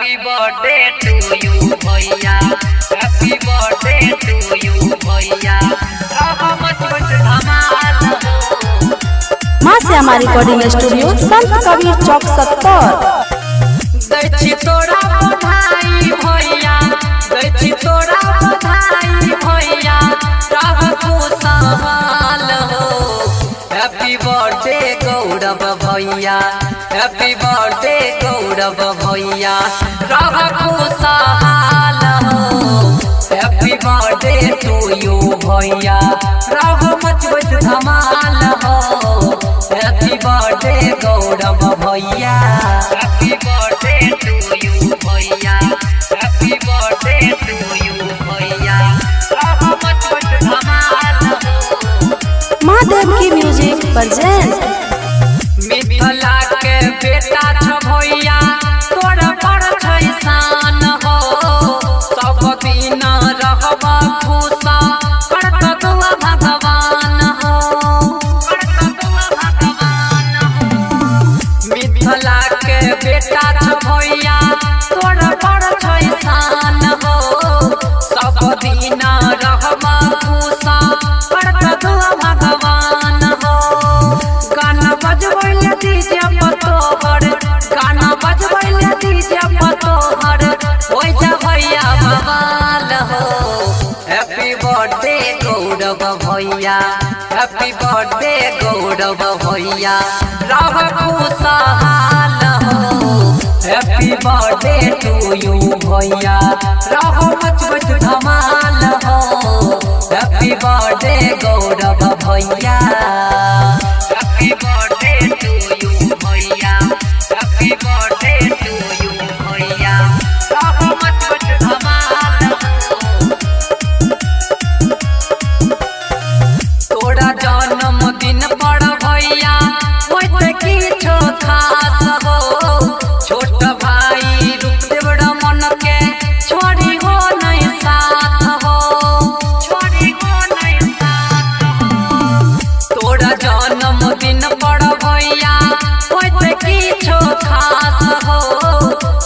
Happy birthday to you भैया, happy birthday to you भैया, रह मचबैत धमाल हो। माँ श्यामा रिकॉर्डिंग स्टूडियो, संत कबीर चौक, 70। दै छी तोरा बधाई भैया, दै छी तोरा बधाई भैया, रह खुशहाल हो। हैप्पी बर्थडे गौरव भैया, हैप्पी बर्थडे गौरव भैया, रह खुशहाल हो। हैप्पी बर्थडे टू you भैया, रह मचबैत धमाल हो। हैप्पी बर्थडे गौरव भैया, हैप्पी बर्थडे टू you भैया, हैप्पी बर्थडे टू you भैया, रह मचबैत धमाल हो। माँ देवकी म्यूजिक प्रेजेंट। मिथिला के बेटा छ भैया, तोरा पर छै शान हो। सब दिन रहब खुश, करत दुआ भगवान हो, करत दुआ भगवान हो। मिथिला के बेटा छ भैया, तोरा पर छै शान हो। सब दिन रहब खुश, करत दुआ भगवान हो। गाना बजबै ले डीजे पतोहर, गाना बजबै ले डीजे पतोहर, ओइ जा भैया बवाल हो। हैप्पी बर्थडे गौरव भैया, हैप्पी बर्थडे गौरव भैया, रह खुशहाल हो। हैप्पी बर्थडे टू you भैया, रह मचबैत धमाल हो। हैप्पी बर्थडे गौरव भैया, हैप्पी बर्थडे टू you भैया, हैप्पी बर्थडे टू you भैया, रह मचबैत धमाल हो। तोरा जन्मदिन पर भैया होइत किछो खास हो। छोट भाई रूपदेव रमन के छोड़ी हो नहीं साथ हो, छोड़ी हो नहीं साथ हो। तोरा जन्मदिन पर भैया होइत किछो खास हो।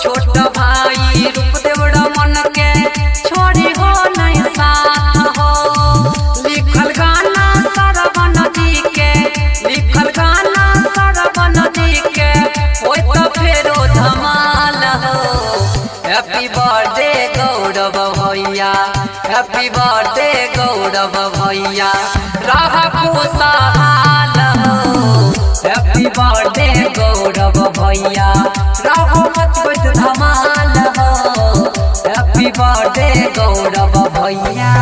छोट भाई रूपदेव रमन के छोड़ी हो नहीं साथ हो। लिखल गाना सरवन जी के, लिखल गाना सरवन जी के, होय तो फेरो धमाल हो। हैप्पी बर्थडे गौरव भैया, हैप्पी बर्थडे गौरव भैया, रह खुशहाल हो। हैप्पी बर्थडे गौरव भैया, रह मचबैत धमाल हो। हैप्पी बर्थडे गौरव भैया।